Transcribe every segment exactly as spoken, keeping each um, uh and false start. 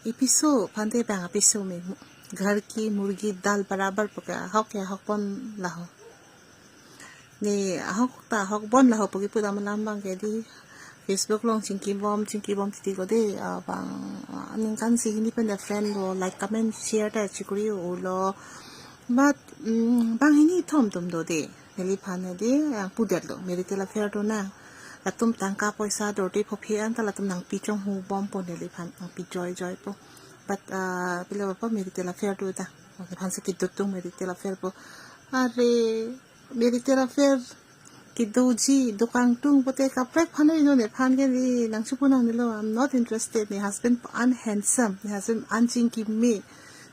Ipiso aphan te bang apiso me. Ghar ki murgi dal barabar pu ke ahok ke ahok pon laho. Ne ahok ta ahok pon laho pu kipu dam alam abang ke di Facebook along chingki bom, chingki bom titi ko de, ah, bang, ah, ningkan isi hini pen de friend lo, like, comment, share ta chikuri ulo. But, mm, bang hini thom tum do de. Neliphan de, ah, pudetlo, marital affair do nang. Latum tangka poisa dorte phophe an ta latum nangpi chonghu bompo neliphan, nangpi joijoipo. But, ah, pilo po marital affair do ta. Neliphan si kedo tung marital affair po. Are, marital affair kedoji, dokangtung pote kaprek aphan ino nephan ke di nangchipu nangnelo, I'm not interested. Ne husband an handsome, ne husband an chingki me,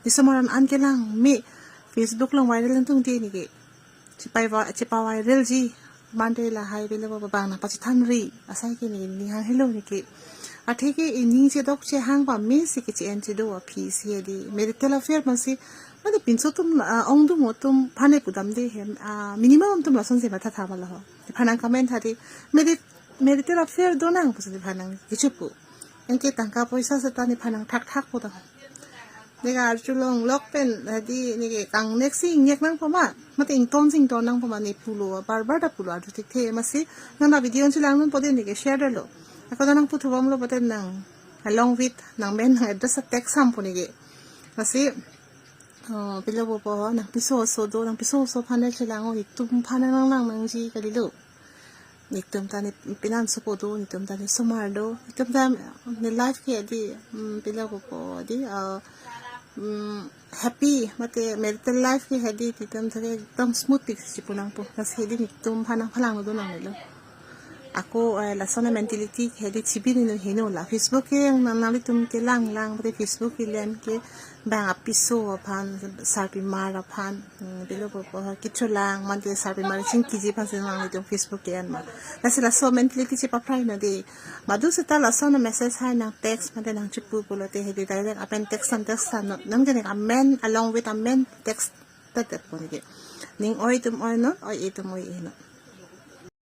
ne somar an an kelang me, Facebook along viral nangtungte neke. Chepa va-, chepa viral ji. Mande lahai pilo po bang nangpachethanri asai ke ne ning hang helo neke. Athe ke ining chedok chehang pame si ke che-en chedo aphi si di. Marital affair masi, mane pinso atum, ah, ongdung atum aphan ne pudam de hem, ah, minimum atum lason si matha tha ma laho. Aphan nang comment tha de, mari-, marital affair do nang pusi aphan nang kichupu. Anke tangka poisa seta nephan nang thakthak po ta. Neke arjulong lok pen, hadi neke kangnek si ingnek nangpo ma, mate ington si ington nangpo ma, ne pulo, barbar ta pulo arju thekthe masi, nang na video si langnon pote neke share detlo. Ako ta nangputhu bomlo pote nang along with nangmen nang address a text sampo neke. Masi, oh, pilo po, nangpiso oso do, nangpiso oso aphan ne chelang o, netum aphan nang lang nangji kalilo. Netum ta ne pinanso po do, netum ta ne somar do, netum ta ne life ke di, mm, pilo po di, ah, mm, happy, mate marital life ke hadi netum ta ke ekdom smooth pik si pu nangpo. Lasi hadi netum aphan nang phalang do nangnelo. Ako, eh, lason a mentality ke hadi chibi nino heno la. Facebook ke nang, nanglitum kelang lang, mate Facebook ke len ke bang apiso aphan, sarpimar aphan, hmm, pilo po po, kecholang, mate sarpimar chingkiji aphan si nanglitum Facebook ke-en ma. Lasi laso mentality chepaprai no de. Madu seta lason a message hai nang text mate nangchipu pulote hadi direct amen text an text an no. Nang jenek amen along with amen text ta det po neke. Ning oi atum oi non, oi-e atum oi-e non.